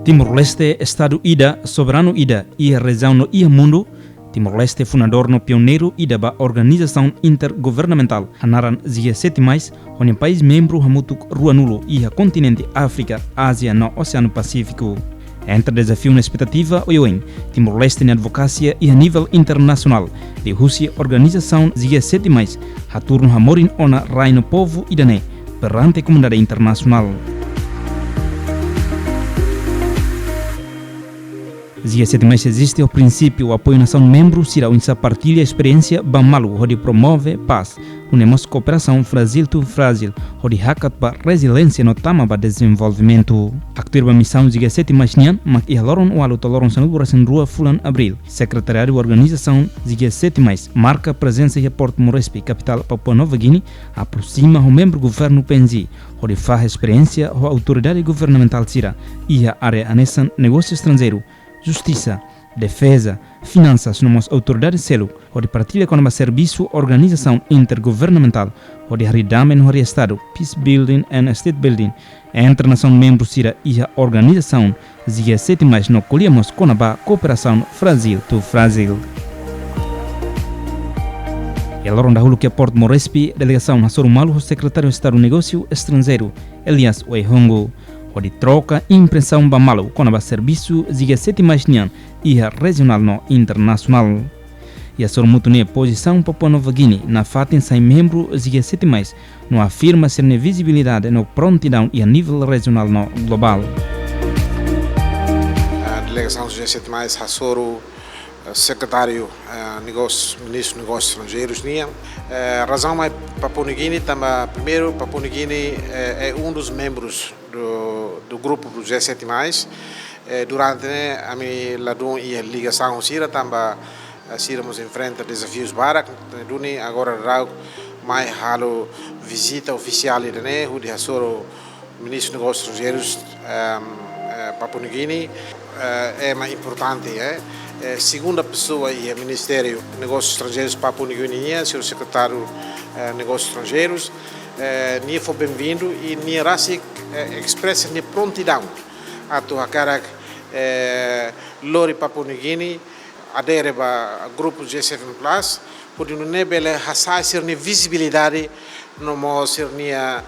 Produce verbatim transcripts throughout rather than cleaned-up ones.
Timor-Leste, estadu ida, soberanu ida iha rejiaun no iha mundu. Timor-Leste, fundadór no pioneiru ida ba organizasaun intergovernamentál hanaran G sete mais, ho nia país membru hamutuk ruanulu iha kontinente Áfrika, Ázia no Oseanu Pasífiku. Entre dezafiu no espetativa oioin, Timor-Leste nia advokasia iha nivel internasionál liuhusi organizasaun G sete mais hatuur no hamorin ona rai no povu ida-ne'e perante komunidade internasionál. G sete mais eziste ho prinsípiu apoiu nasaun membru sira oinsá partilla esperiénsia ba malu hodi promove pás, nune'e mós kooperasaun frájil to'o frájil, hodi hakat ba reziliénsia no tama ba dezenvolvimentu. Atu tuir ba misaun G sete mais nian, mak iha loron ualu to'o loron sanulu-resin-rua fulan Abríl, Sekretariadu Organizasaun G sete mais marka prezensa iha Port Moresby, kapitál Papua Nova Guiné, aproxima ho membru governu P N G, hodi fahe esperiénsia ho autoridade governamentál sira iha área hanesan negósiu estranjeiru, justisa, defeza, finansas no mós autoridade seluk, hodi partilla kona-ba servisu organizasaun intergovernamentál hodi harii dame no harii estadu, peace building and state building, entre nasaun membru sira iha organizasaun G sete mais no ko'alia mós kona-ba kooperasaun frájil to'o frájil. Iha loron dahuluk iha Port Moresby, delegasaun hasoru malu ho Sekretáriu Estadu Negósiu Estranjeiru, Elias Waihongo, hodi troka impresaun ba malu kona-ba servisu G sete mais nian iha rejionál no internasionál. Iha sorumutu ne'e, pozisaun Papua Nova Guiné nafatin sai membru G sete mais no afirma sira-nia vizibilidade no prontidaun iha nivel rejionál no globál. Eh, delegasaun G sete mais hasoru, eh, Sekretáriu, eh, Negósius, Ministru Negósius Estranjeirus nian. Eh, razaun mai Papua Nova Guiné, tanba primeiru, Papua Nova Guiné, eh, é um dos membros do, do grupo do G sete mais. Eh, durante ne'e, ami ladún iha ligasaun ho sira, tanba, eh, sira mós enfrenta dezafius barak, duni agora daudaun mai halo vizita ofisiál ida-ne'e, hodi hasoru Ministru Negósius Estranjeirus, ehm, eh, Papua Nova Guiné, eh, ema importante, eh. Eh, segunda pesoa iha Ministériu Negósius Estranjeirus Papua Nova Guiné nian, señór Sekretáriu, eh, Negósius Estranjeirus, eh, nia fó benvindu i nia rasik, eh, espresa nia prontidaun atu hakarak, eh, lori Papua Nova Guiné adere ba grupu G sete plus, hodi nune'e bele hasa'e sira-nia vizibilidade no mós sira-nia,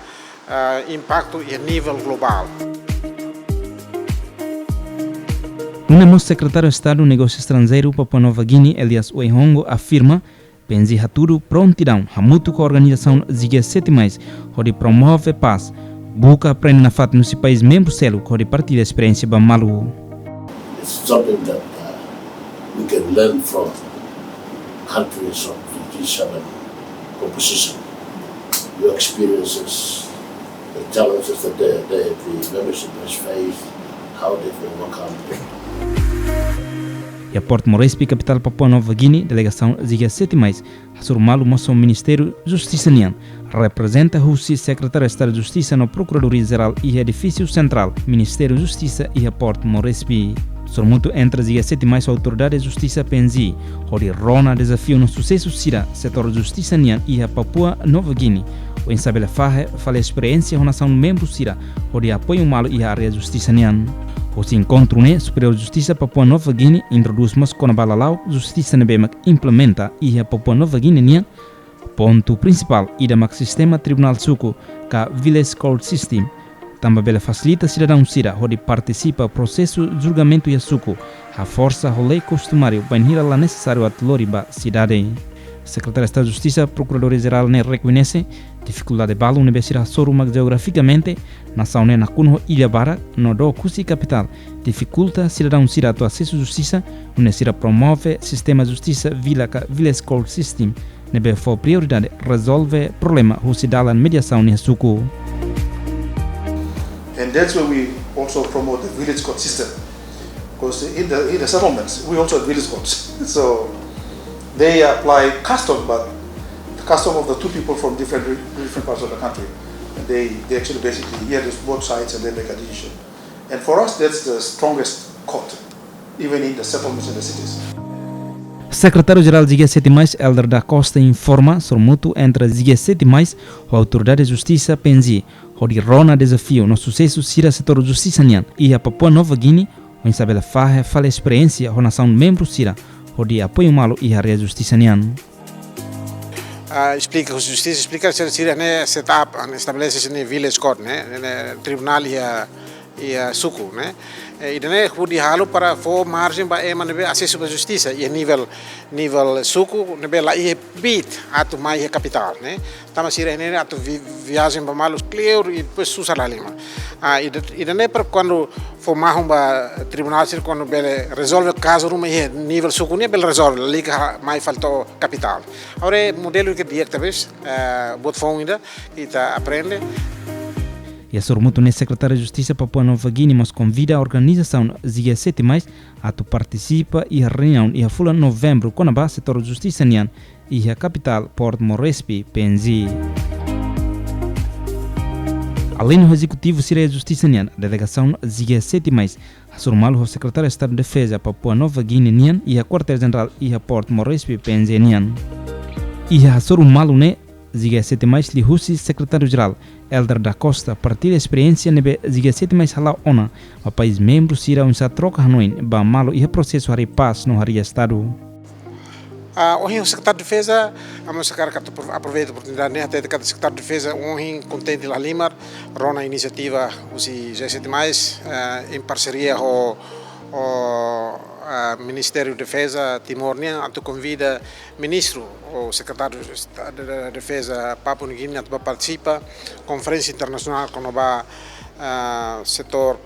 ah, impaktu iha nivel globál. Nune'e mós Sekretáriu Estadu Negósiu Estranjeiru Papua Nova Guiné, Elias Waihongo, afirma, P N G hatudu prontidaun hamutuk ho organizasaun G sete mais hodi promove pás, buka aprende nafatin husi país membru seluk hodi partilla esperiénsia ba malu. It's something that, uh, we can learn from countries of the G seven composition. Your experiences, the challenges that the, the, the membership has faced, how they've overcome them. Iha Port Moresby, kapitál Papua Nova Guiné, delegasaun G sete mais hasoru malu mós ho Ministériu Justisa nian, reprezenta husi Sekretáriu Estadu Justisa no Prokuradoria Jerál iha edifísiu sentrál Ministériu Justisa iha Port Moresby. Sorumutu entre G sete mais ho Autoridade Justisa P N G, hodi rona dezafiu no susesu sira setór justisa nian iha Papua Nova Guiné, oinsá bele fahe fali esperiénsia ho nasaun membru sira hodi apoiu malu iha área justisa nian. Husi enkontru ne'e, Superiór Justisa Papua Nova Guiné introdús mós kona-ba lala'ok justisa ne'ebé mak implementa iha Papua Nova Guiné nian. Pontu prinsipál ida mak sistema tribunál suku ka Village Court System, tanba bele fasilita sidadaun sira hodi partisipa prosesu julgamentu iha suku, haforsa ho lei kustumáriu bainhira la nesesáriu atu lori ba sidade. Sekretáriu Estadu Justisa, Prokuradoria Jerál ne'e rekoñese difikuldade balu ne'ebé sira hasoru, mak jeografikamente nasaun ne'e nakonu ho illa barak no dook husi kapitál, difikulta sidadaun sira atu asesu justisa, nune'e sira promove sistema justisa vila ka Village Court System, ne'ebé fó prioridade rezolve problema husi dalan mediasaun iha suku. And that's where we also promote the village court system. Because in the, in the settlements, we also have village courts. So they apply custom, but the custom of the two people from different re-, different parts of the country. And they, they actually basically hear this both sides and they make a decision. And for us, that's the strongest court, even in the settlements and the cities. Sekretáriu Jerál G S sete mais, Elder da Costa, informa sorumutu entre G S sete mais ho Autoridade Justisa, P N J, hodi rona dezafiu no susesu sira setór justisa nian iha Papua Nova Guiné, oinsá bele fahe fali esperiénsia ho nasaun membru sira, hodi apoiu malu iha área justisa nian. Ah, esplika, justisa esplika, sira, sira ne'e set up, ah, estabelese sira-nia village court ne'e, ne'e, ne'e tribunál iha, iha suku ne'e. Eh, ida-ne'e hodi halo para fó marjen ba ema ne'ebé asesu ba justisa iha nivel, nivel suku ne'ebé la iha beat atu mai iha kapitál ne'e. Tanba sira ne'e atu vi-, viajen ba malu kleur i depois susar la halimar. Ah, ida, ida-ne'e para kuandu fó mahon ba tribunál sira, kuandu bele rezolve kazu ruma iha nivel suku ne'e bele rezolve, lalika mai fali to'o kapitál. Agora modelu ke di'ak talvés, eh, buat foun ida, ita aprende. Iha sorumutu ne'e, Sekretáriu Justisa Papua Nova Guiné mós konvida organizasaun G S sete mais atu partisipa iha reuniaun iha fulan Novembru kona-ba setór justisa nian iha kapitál Port Moresby, P N J. Além ho ezekutivu sira iha justisa nian, delegasaun G S sete mais hasoru malu ho Sekretáriu Estadu Defeza Papua Nova Guiné nian iha kuartél jenerál iha Port Moresby, P N J nian. Iha hasoru malu ne'e, G S sete mais liuhusi Sekretáriu Jerál, Elder da Costa, partilla esperiénsia ne'ebé G S sete mais hala'o ona ba país membru sira oinsá troka hanoin ba malu iha prosesu harii pás no harii Estadu. Ah, ohin ho Sekretáriu Defeza, ami hakarak atu apro-, aproveita oportunidade ne'e, hatete katak Sekretáriu Defeza ohin kontente la halimar, rona inisiativa husi G S sete mais, eh, em parceria ho, ho, ah, Ministériu Defeza Timor nian, atu konvida ministru ou Sekretáriu Estadu Defeza Papua Nova Guiné atu ba partisipa konferénsia internasionál kona-ba, ah, setór,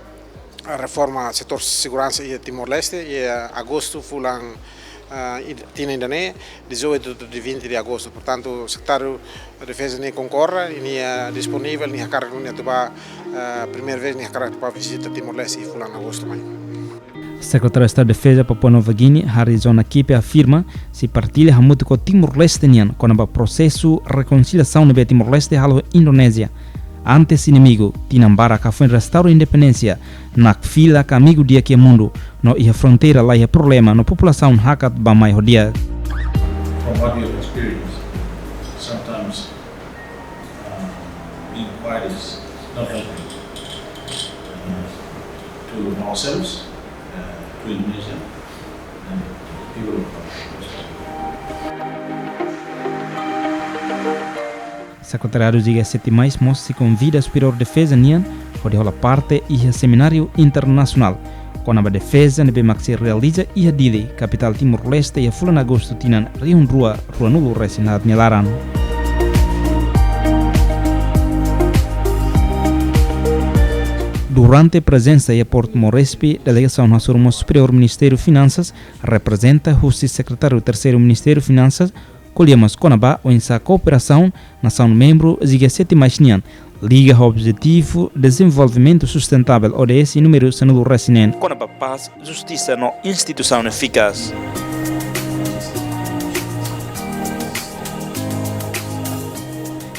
ah, reforma setór seguransa iha Timor-Leste, iha agostu fulan, ah, id-, tinan ida-ne'e, dezoito de vinte de agosto. Portantu, Sekretáriu Defeza ne'e konkorda, i nia, ah, disponivel, nia hakarak atu ba, ah, primeira vez nia hakarak atu ba vizita Timor-Leste iha fulan agostu mai. Sekretáriu Estadu Defeza Papua Nova Guiné, Harizon Nakipe, afirma sei partilla hamutuk ho Timor-Leste nian kona-ba prosesu rekonsiliasaun ne'ebé Timor-Leste halo ho Indonézia. Antes inimigu, tinan barak hafoin restaura independénsia, nakfilak amigu di'ak iha mundu, no iha fronteira laiha problema no populasaun hakat bá mai ho di'ak. From what we have experienced, sometimes, um, being quiet is not helping, uh, to ourselves, uh, to Indonesia, and people of Papua. Sekretariadu G S sete mais mós sei konvida Superiór Defeza nian hodi hola parte iha semináriu internasionál kona-ba defeza ne'ebé mak sei realiza iha Dili, kapitál Timor-Leste, iha fulan Agostu tinan rihun rua ruanulu resin haat nia laran. Durante prezensa iha Port Moresby, delegasaun hasoru mós Superiór Ministériu Finansas, reprezenta husi Sekretáriu Terseiru Ministériu Finansas, ko'alia mós kona-ba oinsá kooperasaun nasaun membru G S sete mais nian liga ho Objetivu Dezenvolvimentu Sustentável, O D S númeru sanulu resin neen, kona-ba pás, justisa no instituisaun efikás.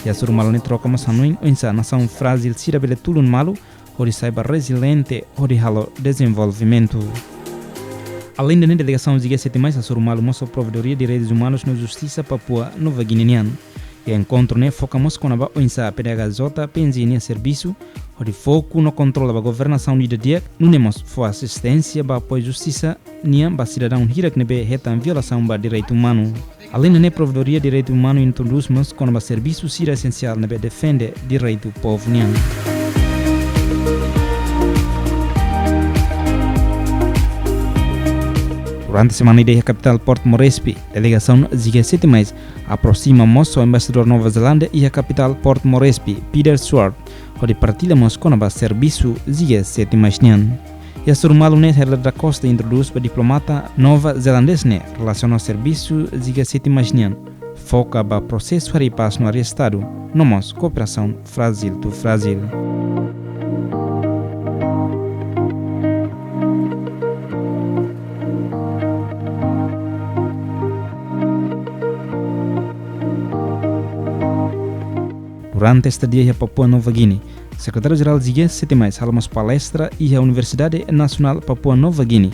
Hasoru malu ne'e troka mós hanoin oinsá nasaun frázil sira bele tulun malu hodi sai ba reziliente hodi halo dezenvolvimentu. Além de ne'e, delegasaun G S sete mais hasoru malu mós ho Provedoria Direitus Umanus no Justisa Papua Nova Guiné nian. Iha enkontru ne'e foka mós kona-ba oinsá P D H J, P N J nia servisu hodi foku no kontrola ba governasaun ida di'ak, nune'e mós fó asisténsia ba apoiu justisa nian ba sidadaun hirak ne'ebé hetan violasaun ba direitu umanu. Além de ne'e, Provedoria Direitu Umanu introdús mós kona-ba servisu sira esensiál ne'ebé defende direitu povu nian. Durante semana ida iha kapitál Port Moresby, delegasaun G S sete mais aproxima mós ho Embaixadór Nova Zelándia iha kapitál Port Moresby, Peter Swart, hodi partilla mós kona-ba servisu G S sete mais nian. Hasoru malu ne'e, Herder da Costa introdús ba diplomata nova zelandês ne'e relasiona ho servisu G S sete mais nian, foka ba prosesu harii pás no área Estadu, no mós kooperasaun frázil tu frázil. Durante estadia iha Papua Nova Guiné, Sekretáriu Jerál G S sete mais halo mós palestra iha Universidade Nasionál Papua Nova Guiné,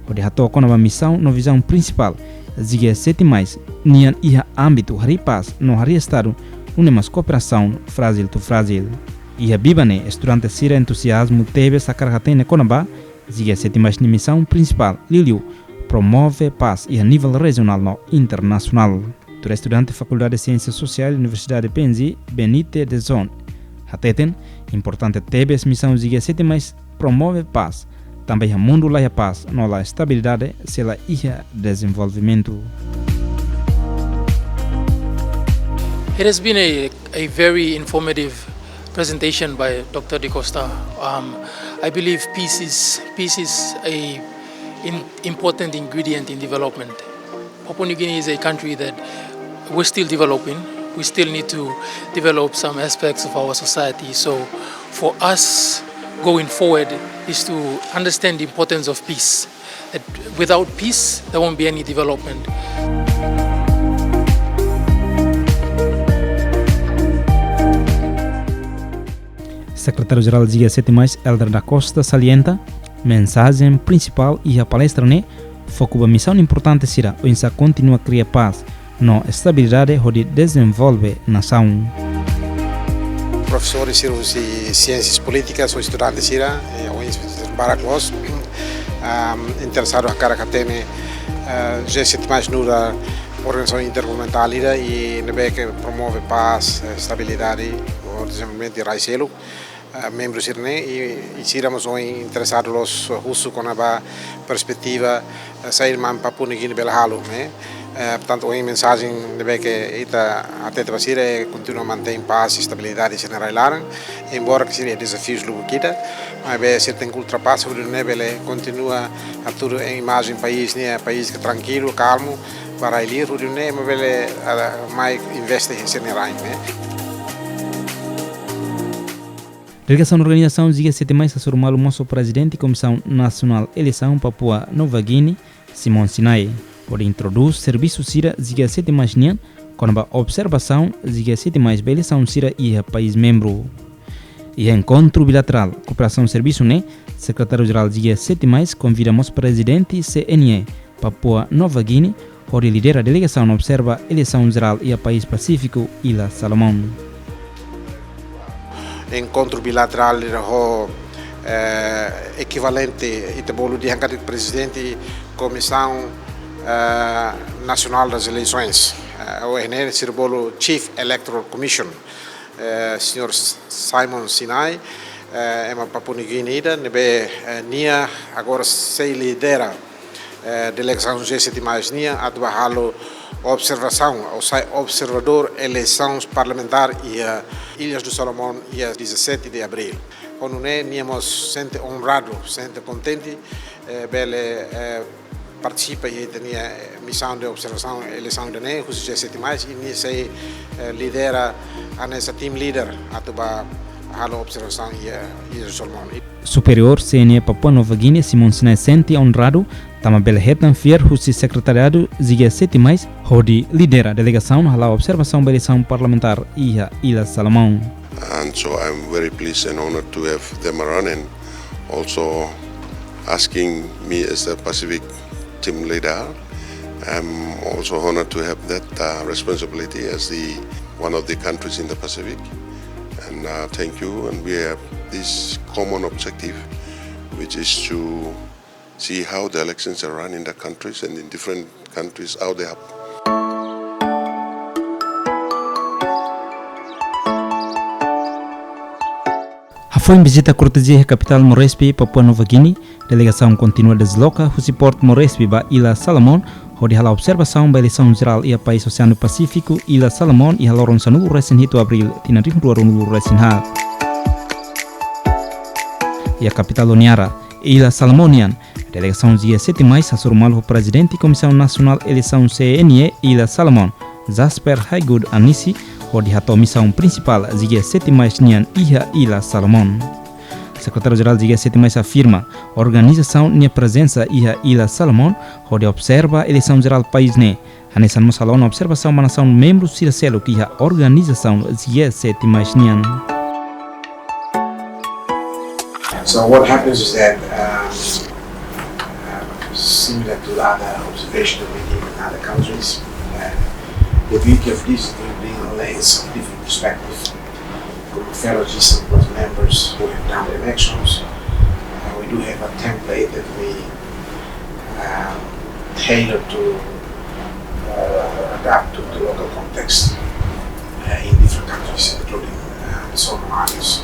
hodi hato'o kona-ba misaun no vizaun prinsipál G sete mais nian iha ámbitu harii pás no harii estadu, nune'e mós kooperasaun frájil tuir frájil. Iha biban ne'e, estudante sira entuziazmu tebes hakarak hatene kona-ba G sete mais nia misaun prinsipál, liuliu promove pás iha nivel rejionál no internasionál. Tuir estudante Fakuldade Siénsia Sosiál, Universidade P N G, Benite Dezon, hateten, importante tebes misaun G sete mais promove pás, tanba iha mundu laiha pás no la estabilidade, sei la iha dezenvolvimentu. It has been a, a very informative presentation by Doctor Da Costa. Um, I believe peace is, peace is a in, important ingredient in development. Papua New Guinea is a country that we're still developing. We still need to develop some aspects of our society. So for us, going forward, is to understand the importance of peace. That without peace, there won't be any development. Sekretáriu Jerál G sete mais, Helder da Costa, salienta, mensajen prinsipál iha palestra ne'e foku ba misaun importante sira oinsá kontinua kria pás no estabilidade hodi dezenvolve nasaun. Profesores sira husi Siénsias Polítikas, ou estudante sira, eh, ou barak loos, um, interesadu hakarak hatene, eh, G sete mais nu'udar organizasaun intergovernamentál ida i ne'ebé ke promove pás, eh, estabilidade, no dezenvolvimentu iha rai seluk. Eh, membru sira-ne'e i, i sira mós ohin interesadu loos husu kona-ba perspetiva, eh, saida mak Papua New Guinea bele halo, ne'e. Eh, portantu, ohin mensajen ne'ebé ke ita hatete ba sira é kontinua mantein pás i estabilidade iha sira-nia rai-laran, embora ke sira iha dezafius lubuk ida, maibé sira tenke ultrapasa hodi nune'e bele kontinua hatudu imajen país ne'e, país ke trankilu, kalmu, ba rai-li'ur, hodi nune'e ema bele, ah, mai investe iha sira-nia rain, ne'e. Delegasaun organizasaun G sete mais hasoru malu mós ho Prezidente Komisaun Nasionál Eleisaun Papua Nova Guiné, Simon Sinai, hodi introdús servisu sira G sete mais nian, kona-ba observasaun G sete mais ba eleisaun sira iha país membru. Iha enkontru bilaterál kooperasaun servisu ne'e, Sekretáriu Jerál G sete mais konvida mós Prezidente C N E Papua Nova Guiné, hodi lidera delegasaun observa eleisaun jerál iha país Pasífiku, Illa Salomon. Enkontru bilaterál ho, eh, ekivalente, ita bolu dehan katak Prezidente Komisaun, eh, Nasionál das Eleisoens, eh, ou N R, sira bolu Chief Electoral Commission, eh, señór Simon Sinai, eh, ema Papua New Guinea ida, ne'ebé, eh, nia agora sei lidera, eh, delegasaun G sete mais nian atu ba halo observasaun, ou sai observadór eleisaun parlamentár iha Ilhas do Salomão iha dezassete de abril. Ho nune'e nia mós sente onradu, sente kontente, eh, bele, eh, partisipa iha ita-nia, eh, misaun de observasaun eleisaun ida-ne'e, husi G sete mais, i nia sei, eh, lidera hanesan team leader atu ba halo observasaun iha, iha Solomon. Superiór C N E Papua Nova Guiné, Simon Sinai, sente onradu, tanba bele hetan fiar husi Sekretariadu G sete mais, hodi lidera delegasaun hala'o observasaun ba eleisaun parlamentár iha Illa Salomon. And so I'm very pleased and honored to have them around and also asking me as the Pacific team leader. I'm also honored to have that, uh, responsibility as the one of the countries in the Pacific. And, uh, thank you. And we have this common objective, which is to see how the elections are run in the countries and in different countries, how they have. Hafoin vizita kortezia iha kapitál Moresby, Papua Nova Guiné, delegasaun kontinua desloka husi Port Moresby ba Illa Salomon, hodi hala'o observasaun ba eleisaun jerál iha país Oseanu Pasífiku, Illa Salomon, iha loron sanulu resin hitu Abríl, tinan rihun rua ruanulu resin haat. Iha kapitál Honiara, Illa Salomon nian, delegasaun G sete mais hasoru malu ho Prezidente Komisaun Nasionál Eleisaun C N E Illa Salomon, Jasper Haygood Anisi, hodi hato'o misaun prinsipál G sete mais nian iha Illa Salomon. Sekretáriu Jerál G sete mais afirma, organizasaun nia prezensa iha Illa Salomon, hodi observa eleisaun jerál país ne'e, hanesan mós hala'o ona observasaun ba nasaun membru sira seluk iha organizasaun G sete mais nian. So what happens is that, um, uh, Similar to other observation that we give in other countries, uh, the beauty of this is that we bring a lens of different perspective from fellow G seven plus members who have done the elections. Uh, we do have a template that we, um, tailor to, uh, adapt to the local context, uh, in different countries, including, uh, the Solomon Islands.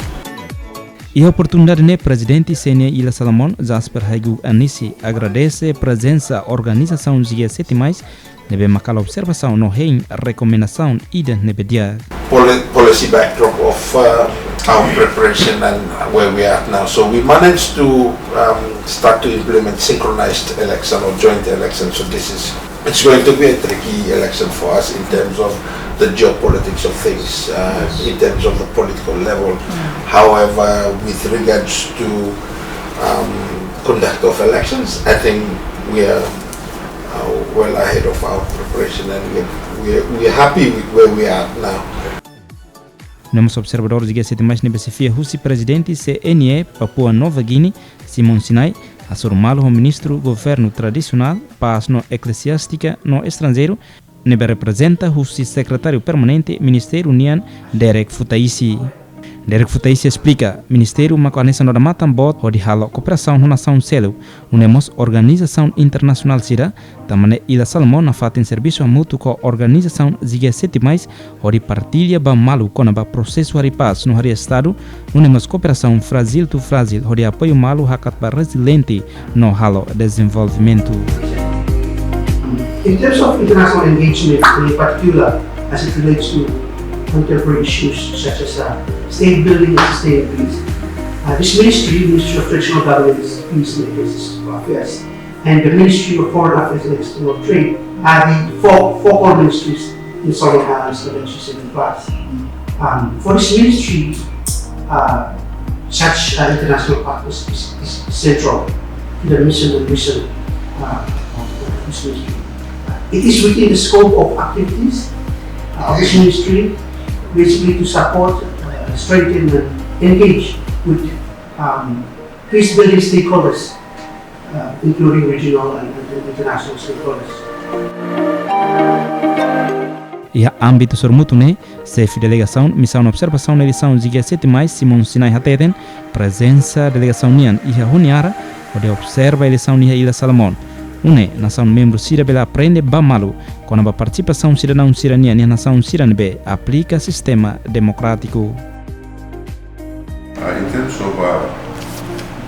Iha oportunidade ne'e, Prezidente C N E Ilha Salomon, Jasper Haiguk Anisi, agradese prezensa organizasaun G sete mais, ne'ebé mak halo observasaun no hein rekomendasaun ida ne'ebé di'ak. Poli-, policy backdrop of, uh, our preparation and where we are now. So we managed to, um, start to implement synchronized election or joint election. So this is, it's going to be a tricky election for us in terms of the geopolitics of things, uh, in terms of the political level. However, with regards to, um, conduct of elections, I think we are, uh, well ahead of our preparation, and we, we, we are happy with where we are now. Nu'udar observadór G sete mais ne'ebé xefia husi Prezidente C N E Papua Nova Guiné, Simon Sinai, hasoru malu ho Ministru Governu Tradisionál, Pás no Eklesiástika no Estranjeiru, ne'ebé reprezenta husi Sekretáriu Permanente Ministériu nian, Derek Futaisi. Derek Futaisi esplika, Ministériu mak hanesan odamatan boot hodi halo kooperasaun ho nasaun seluk, nune'e mós organizasaun internasionál sira, tanba ne'e Ilha Salomon nafatin servisu hamutuk ho organizasaun G sete mais, hodi partilla ba malu kona-ba prosesu harii pás no harii Estadu, nune'e mós kooperasaun frájil to frájil, hodi apoiu malu hakat ba reziliente no halo dezenvolvimentu. In terms of international engagement, in particular as it relates to contemporary issues such as, uh, state building and sustainability, uh, this ministry, Ministry of Traditional Governance, Peace and Ecclesiastical Affairs, and the Ministry of Foreign Affairs and External Trade are the four, four core ministries in Solomon Islands that I mentioned in the past. Um, for this ministry, uh, such, uh, international partners is, is central to the mission and vision, uh, of, of this ministry. It is within the scope of activities, uh, of this ministry, basically to support, uh, strengthen and engage with, um, peace building stakeholders, uh, including regional and, and international stakeholders. Iha ámbitu sorumutu ne'e, xefe delegasaun Misaun Observasaun Eleisaun G sete mais, Simon Sinai hateten, prezensa delegasaun nian iha Honiara, hodi observa eleisaun iha Ilha Salomon. Nune'e, nasaun membru sira bele aprende ba malu kona-ba partisipasaun sidadaun sira-nian iha nasaun sira ne'ebé aplika sistema demokrátiku. Uh, in terms of, uh,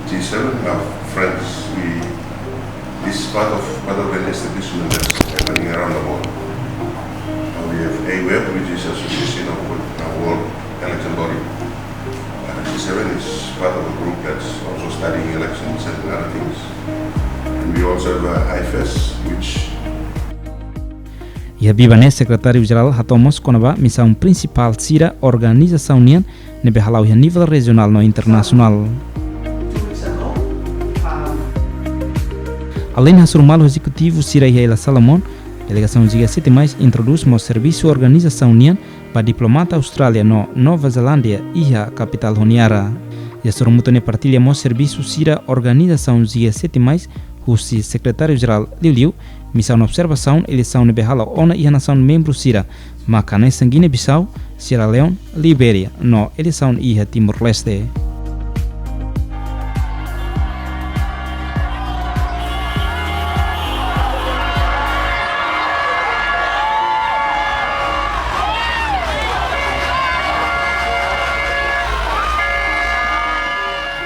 G seven, uh, friends, we, this is part of, part of an establishment that's happening around the world. Uh, we have AWEB, which is Association of Wo-, uh, World Election Body. Uh, G seven is part of a group that's also studying elections and other things. And we also have, uh, IFES, which Iha biban ne'e Sekretáriu Jerál hato'o mós kona-ba misaun prinsipál sira organizasaun nian ne'ebé hala'o iha nivel rejionál no internasionál. Aleinde hasoru malu ezekutivu sira iha Ilha Salomon, delegasaun G sete mais introdús mós servisu organizasaun nian ba diplomata Austrália no Nova Zelándia iha kapitál Honiara. Iha sorumutu ne'e partilla mós servisu sira organizasaun G sete mais husi Sekretáriu Jerál liuliu misaun observasaun eleisaun ne'ebé hala'o ona iha nasaun membru sira, mak hanesan Guiné-Bissau, Sierra Leone, Libéria, no eleisaun iha Timor-Leste.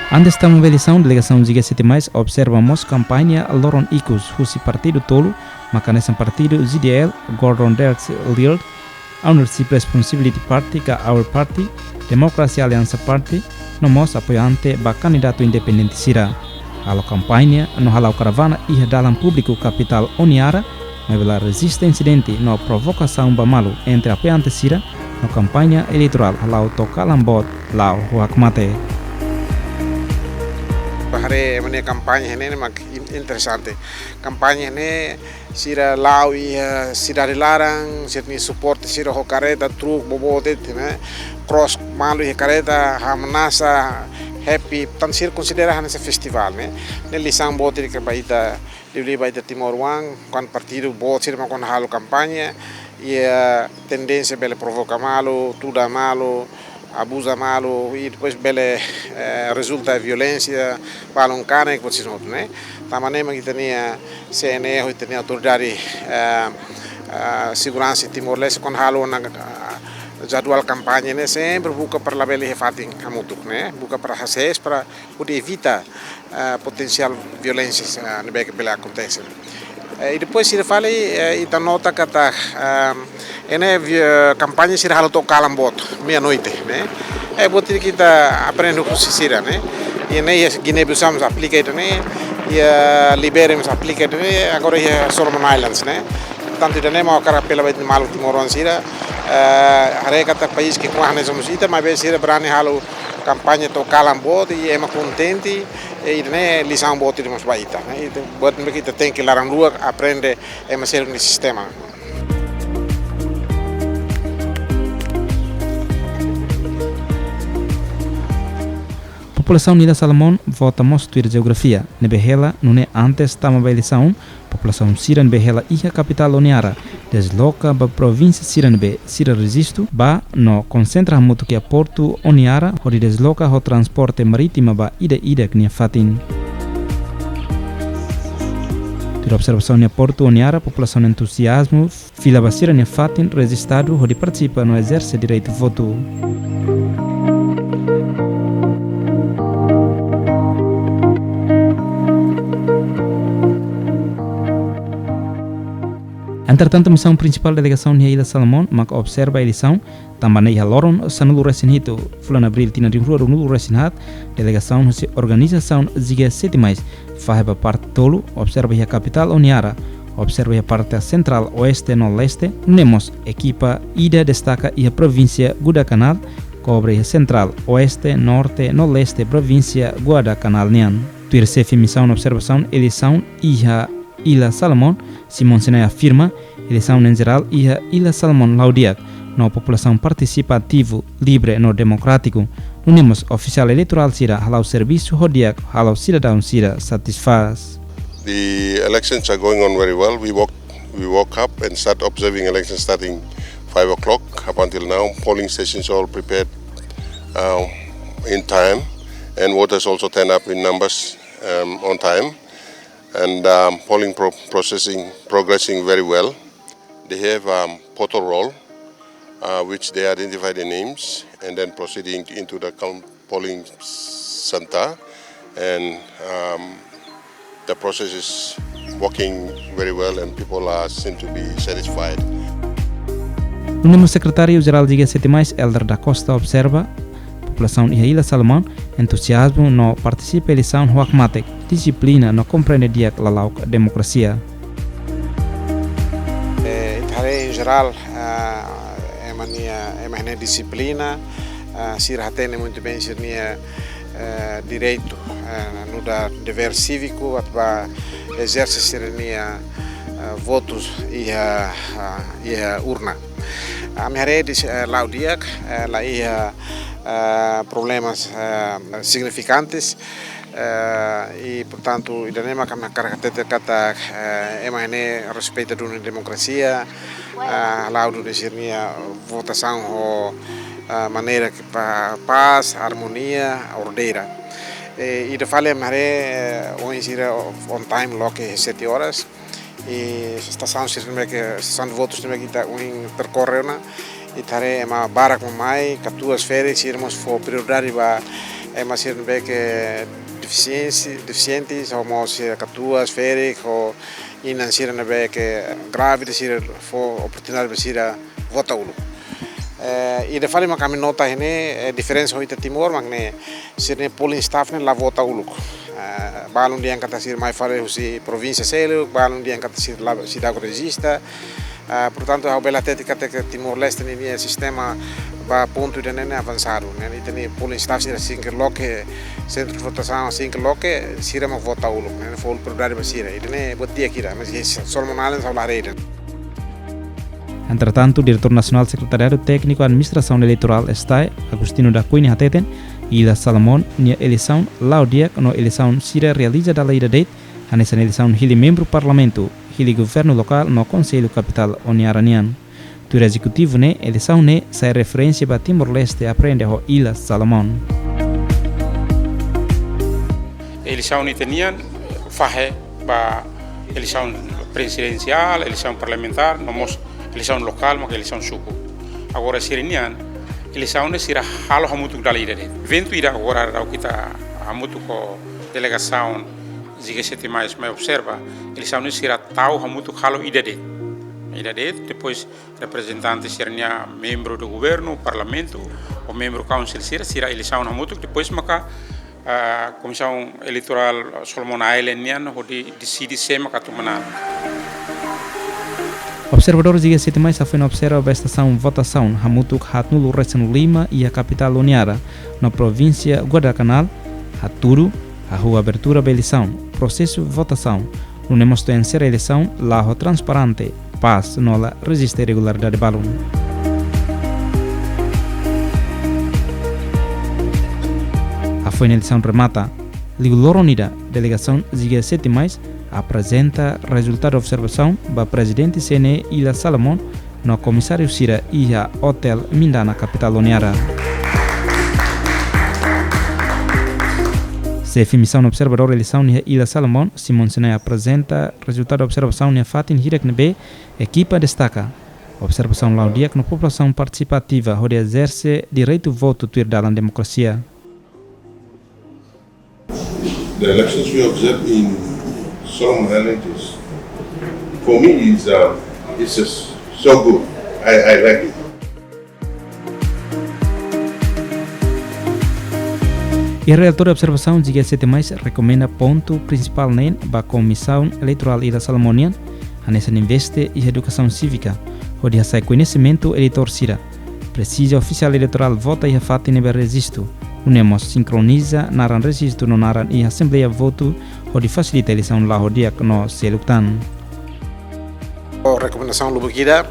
Antes tama ba eleisaun, delegasaun G sete mais observa mós kampaña loron ikus husi partidu tolu, mak hanesan partidu G D L, Gordon Dirks Lyritt, Ownership Responsibility Party ka Our Party, Democracy Aliança Party, no mós apoiante ba kandidatu independente sira. Halo kampaña no hala'o karavana iha dalan públiku kapitál Honiara, maibé la reziste insidente no provokasaun ba malu entre apoiante sira, no kampaña eleitorál hala'o to'o kalan boot la'o ho hakmatek. Ba haree ema nia kampaña ne'e mak in-, interesante. Kampaña ne'e sira la'o iha sidade laran, sira-nia suporte sira ho kareta, truk, boboot de'it, ne'e. Cross malu iha kareta, hamnasa, happy, tan sira konsidera hanesan festivál, ne'e. Ne'e lisaun boot de'it ba ita Liuliu ba ita timoroan, kuandu partidu boot sira mak kuandu halo kampaña, iha tendénsia bele provoka malu, tuda malu, abuza malu, i depois bele, eh, rezulta violénsia, balun kanek, buat sira hotu, ne'e. Tanba ne'e mak ita-nia C N E, ita-nia autoridade, eh, eh, seguransa Timor-Leste, kuandu halo ona, eh, jadwal kampaña ne'e, sempre buka para labele iha fatin hamutuk, ne'e. Buka para hasees, para hodi evita, eh, potensiál violénsia, eh, ne'ebé bele akontese. Eh, i depois sira fali, eh, ita nota katak, eh, ne'e vi-, eh, kampaña sira halo to'o kalan boot, meia-noite, ne'e. Eh, buat ida ke ita aprende husi sira, ne'e. I ne'e iha Guiné-Bissau mós aplika ida-ne'e, iha Libéria mós aplika ida-ne'e, agora iha Solomon Islands, ne'e. Portantu ida-ne'e mak ha'u hakarak apela ba maluk timoroan sira, eh, haree katak país ki'ikoan hanesan mós ita, maibé sira berani halo kampaña to'o kalan boot, i ema kontente, i ida-ne'e lisaun boot ida mós ba ita, ne'e. Ita, buat ne'ebé ita tenke laran-luak aprende ema seluk nia sistema. Populasaun Ilha Salomon vota mós tuir jeografia, ne'ebé hela, nune'e antes tama ba eleisaun, populasaun sira ne'ebé hela iha kapitál Honiara, dezloka ba provínsia sira ne'ebé sira rejistu ba no konsentra hamutuk iha portu Honiara, hodi dezloka ho transporte marítima ba ida-idak nia fatin. Tuir observasaun iha portu Honiara, populasaun entuziazmu fila ba sira-nia fatin rejistadu hodi partisipa no ezerse direitu votu. Entretantu, misaun prinsipál delegasaun iha Ilha Salomon mak observa eleisaun, tanba ne'e iha loron sanulu-resin-hitu fulan Abríl tinan rihun rua ruanulu-resin-haat, delegasaun husi organizasaun G sete mais fahe ba parte tolu, observa iha kapitál Honiara, observa iha parte sentrál, oeste no leste, nune'e mós ekipa ida destaka iha provínsia Guadalcanal, kobre iha sentrál, oeste, norte no leste provínsia Guadalcanal nian. Tuir xefe misaun observasaun eleisaun iha Ilha Salomon, Simon Sinai afirma, eleisaun en jerál iha Ilha Salomon la'o di'ak, no populasaun partisipa ativu, livre no demokrátiku. Nune'e mós ofisiál eleitorál sira hala'o servisu ho di'ak, halo sidadaun sira satisfás. The elections are going on very well. We woke, we woke up and start observing elections starting five o'clock. Up until now, polling stations all prepared, um, in time, and voters also turn up in numbers, um, on time. And, um, polling pro-, processing, progressing very well. They have, um, photo roll, uh, which they identify the names and then proceeding into the count polling center. And, um, the process is working very well and people are, seem to be satisfied. Nune'e mós Sekretáriu Jerál G sete mais, Elder da Costa, observa, populasaun iha Ilha Salomon entuziazmu no partisipa eleisaun ho hakmatek, dixiplina no komprende di'ak lala'ok demokrasia. Eh, ita haree en jerál, eh, ema nia, ema nia dixiplina, eh, sira hatene muitu bein sira-nia, eh, direitu, eh, nu'udar devér síviku, atu bá ezerse sira-nia, eh, votus iha, eh, iha urna. Ami haree de'it, eh, la'o di'ak, eh, la iha, eh, problemas, eh, signifikantes, eh, i, portantu, ida-ne'e mak ami hakarak hatete katak, eh, ema ne'e respeita duni demokrasia, eh, hala'o duni sira-nia votasaun ho, eh, maneira ke pa-, pás, armonia, ordeira. Eh, ida fali ami haree, eh, ohin sira on time loke sete horas. I estasaun sira ne'ebé ke, estasaun de votus ne'ebé ke ita ohin perkorre ona, ita haree ema barak mak mai, katuas ferik, sira mós fó prioridade ba ema sira ne'ebé ke defisiensi-, defisiente, ho mós sira katuas ferik, ho inan sira ne'ebé ke grávida, sira fó oportunidade ba sira vota uluk. Eh, ida fali mak ami nota iha ne'e, eh, diferensa ho ita Timor, mak ne'e sira-nia polling staff ne'e la vota uluk. Eh, balun dehan katak sira mai fali husi provínsia seluk, balun dehan katak sira la, seidauk rejista. Eh, portantu, ha'u bele hatete katak Timor-Leste nia, nia sistema ba pontu ida-ne'e ne'e avansadu. Ne'e ita-nia polling staff sira sinker loke, sentru votasaun sinker loke, sira mak vota uluk. Ne'e fó prioridade ba sira. Ida-ne'e buat di'ak ida, mas iha Solomon Islands ha'u la haree ida. Entretantu, Diretór Nasionál Sekretariadu Tékniku Administrasaun Eleitorál, STAE, Agostinho da Cunha hateten, Ilha Salomon nia eleisaun la'o di'ak no eleisaun sira realiza dala ida de'it, Hanesan eleisaun hili membru parlamentu, hili governu lokál no konsellu kapitál Honiara nian. Tuir ezekutivu ne'e, eleisaun ne'e sai referénsia ba Timor-Leste aprende ho Illa Salomon. Eleisaun ita-nian fahe ba eleisaun prezidensiál, eleisaun parlamentár, no mós eleisaun lokál, maka eleisaun suku. Agora sira-nian, eleisaun ne'e sira halo hamutuk dala ida de'it. Eventu ida agora daudaun ita hamutuk ho delegasaun G sete mais mai observa, eleisaun ne'e sira tau hamutuk halo ida de'it. Ida de'it, depois reprezentante sira-nia membru do governu, parlamentu, ou membru kaunsil sira, sira eleisaun hamutuk, depois maka, ah, Komisaun Eleitorál Solomon Island nian hodi deside sé maka atu manán. Observadór G sete mais hafoin observa ba estasaun votasaun hamutuk haatnulu resin lima iha kapitál Honiara no provínsia Guadalcanal, hatudu, hahú abertura ba eleisaun, prosesu votasaun, nune'e mós to'o ohin sira eleisaun la'o transparente, pás no la rejista irregularidade balun. Hafoin eleisaun remata, liu loron ida delegasaun G sete mais aprezenta rezultadu observasaun ba prezidente C N E Illa Salomon no komisáriu sira iha Hotel Mindana, kapitál Honiara. Xefe misaun observadór eleisaun iha Illa Salomon, Simon Sinai aprezenta rezultadu observasaun iha fatin hirak ne'ebé ekipa destaka observasaun la'o di'ak no populasaun partisipativa hodi ezerse direitu votu tuir dalan demokrasia. The elections we observe in Solomon Islands is, for me, is, uh, is just so good. I, I like it. Iha relatóriu observasaun G sete mais rekomenda pontu prinsipál neen ba Komisaun Eleitorál Illa Salomon nian, hanesan investe iha edukasaun sívika, hodi hasa'e koñesimentu eleitór sira. Presiza ofisiál eleitorál vota iha fatin ne'ebé rejistu, nune'e mós sinkroniza naran rejistu no naran iha asembleia votu, hodi fasilita eleisaun la'o di'ak no seluk tan. Rekomendasaun lubuk ida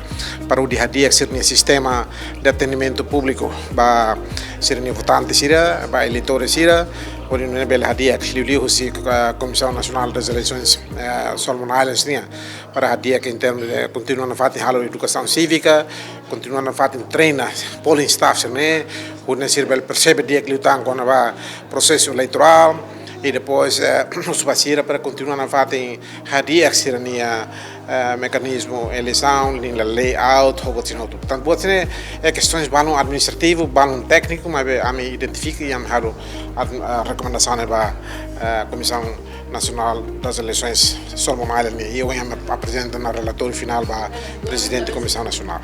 para hodi hadi'a sira-nia sistema de atendimentu públiku ba sira-nia votante sira, ba eleitór sira, hodi nune'e bele hadi'a liuliu husi, eh, Komisaun Nasionál das Eleisoens, eh, Solomon Islands nian, para hadi'a ke en termos de kontinua nafatin halo edukasaun sívika, kontinua nafatin treina polling staff sira-ne'e, hodi nune'e sira bele persebe di'ak liután kona-ba prosesu eleitorál, i depois, eh, husu ba sira para kontinua nafatin hadi'a sira-nia, eh, mekanizmu eleisaun, nia layout, ho buat sira hotu. Portantu, buat sira-ne'e kestaun balun administrativu, balun tékniku, maibé ami identifika i ami halo ad-, eh, rekomendasaun ba, eh, Komisaun Nasionál das Eleisoens Solomon Islands nian, i ohin ami aprezenta ona relatóriu finál ba Prezidente Komisaun Nasionál.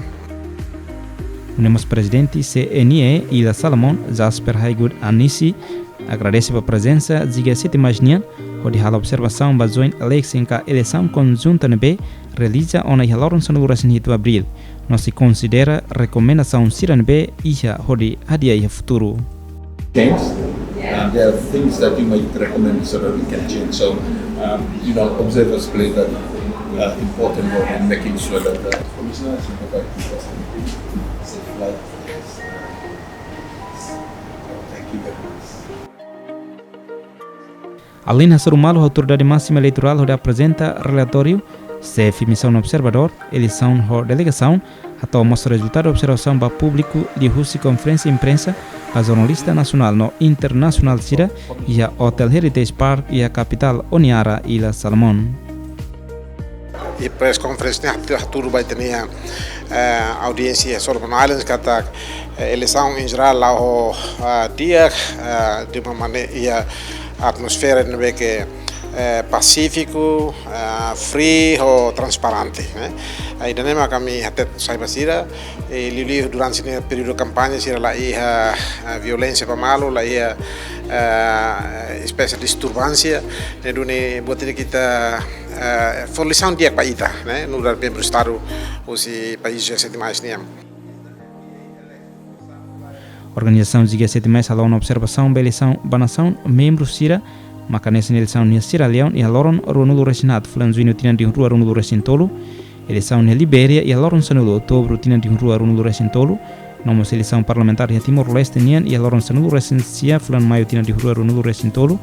Nune'e mós Prezidente C N E Illa Salomon, Jasper Haigud Anisi, agradese ba prezensa G sete mais nian, hodi halo observasaun ba joint election ka eleisaun konjunta ne'ebé realiza ona iha loron sanulu resin hitu Abríl, no sei konsidera rekomendasaun sira ne'ebé iha hodi hadi'a iha futuru. Change, and there are things that you might recommend so that we can change. So, um, you know, observers play that, uh, important role in making sure that the commissioners in the right people. Thank you very much. Alin hasoru malu autoridade másima eleitorál hodi aprezenta relatóriu, xefe misaun observadór eleisaun ho delegasaun, hato'o mós rezultadu observasaun ba públiku liuhusi konferénsia imprensa ba jornalista nasionál no internasionál sira iha Hotel Heritage Park iha kapitál Honiara, Illa Salomon. I press conference ne'e hatu-, hatudu ba ita-nia, eh, audiénsia Solomon Islands katak, eh, eleisaun em geral la'o, ah, di'ak, ah, de uma maneira, iha atmosfera ne'ebé ke, eh, pasífiku, ah, free ho transparente, ne'e. Ah, ida-ne'e mak ami hateten sai ba sira, i liuliu durante ne'e períodu kampaña sira la iha, ah, violénsia ba malu, la iha, ah, espésie disturbánsia, ne'e duni buat ne'e ita, eh, fó lisaun di'ak ba ita, ne'e, nu'udar membru Estadu husi país G sete mais nian. Organizasaun G sete mais halo ona observasaun ba eleisaun ba nasaun membru sira, maka hanesan eleisaun iha Sierra Leone iha loron ruanulu resin haat fulan Juñu tinan rihun rua ruanulu resin tolu, eleisaun iha Libéria iha loron sanulu Outubru tinan rihun rua ruanulu resin tolu, no mós eleisaun parlamentár iha Timor-Leste nian iha loron sanulu resin sia fulan Maiu tinan rihun rua ruanulu resin tolu,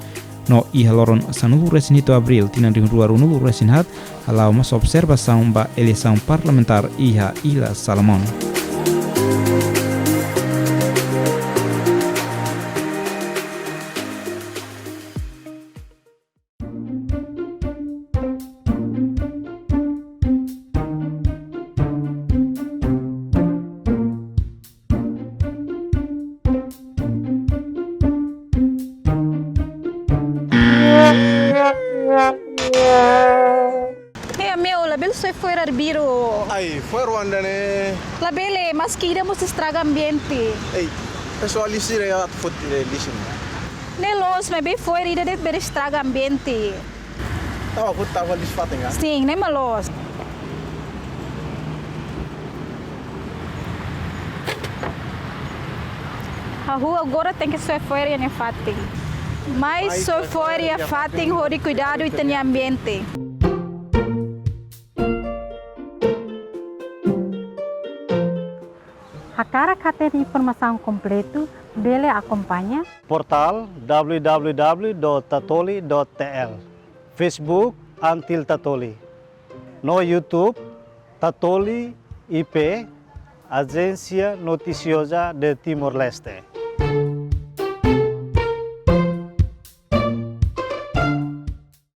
No iha loron sanulu-resin-hitu Abríl tinan rihun rua ruanulu-resin-haat, hala'o mós observasaun ba eleisaun parlamentár iha Ilha Salomão. Hei, amigu, labele soe fo'er arbiru. Ai, fo'er oan ida-ne'e. Labele, maski ida mós estraga ambiente. Ei, pesoál lixu ida atu foti lixu ne'e. Ne'e loos, maibé fo'er ida de'it bele estraga ambiente. Tau, aku tau lixu fatin ka? Sin, ne'e mak loos. Ha'u agora tenke soe fo'er iha ne'e fatin. Mai soe fo'er iha fatin hodi kuidadu ita-nia ambiente. Hakarak hatene informasaun kompletu, bele akompaña portál w w w dot tatoli dot t l, Facebook Antil Tatoli, no YouTube Tatoli I P, Agência Noticiosa de Timor-Leste.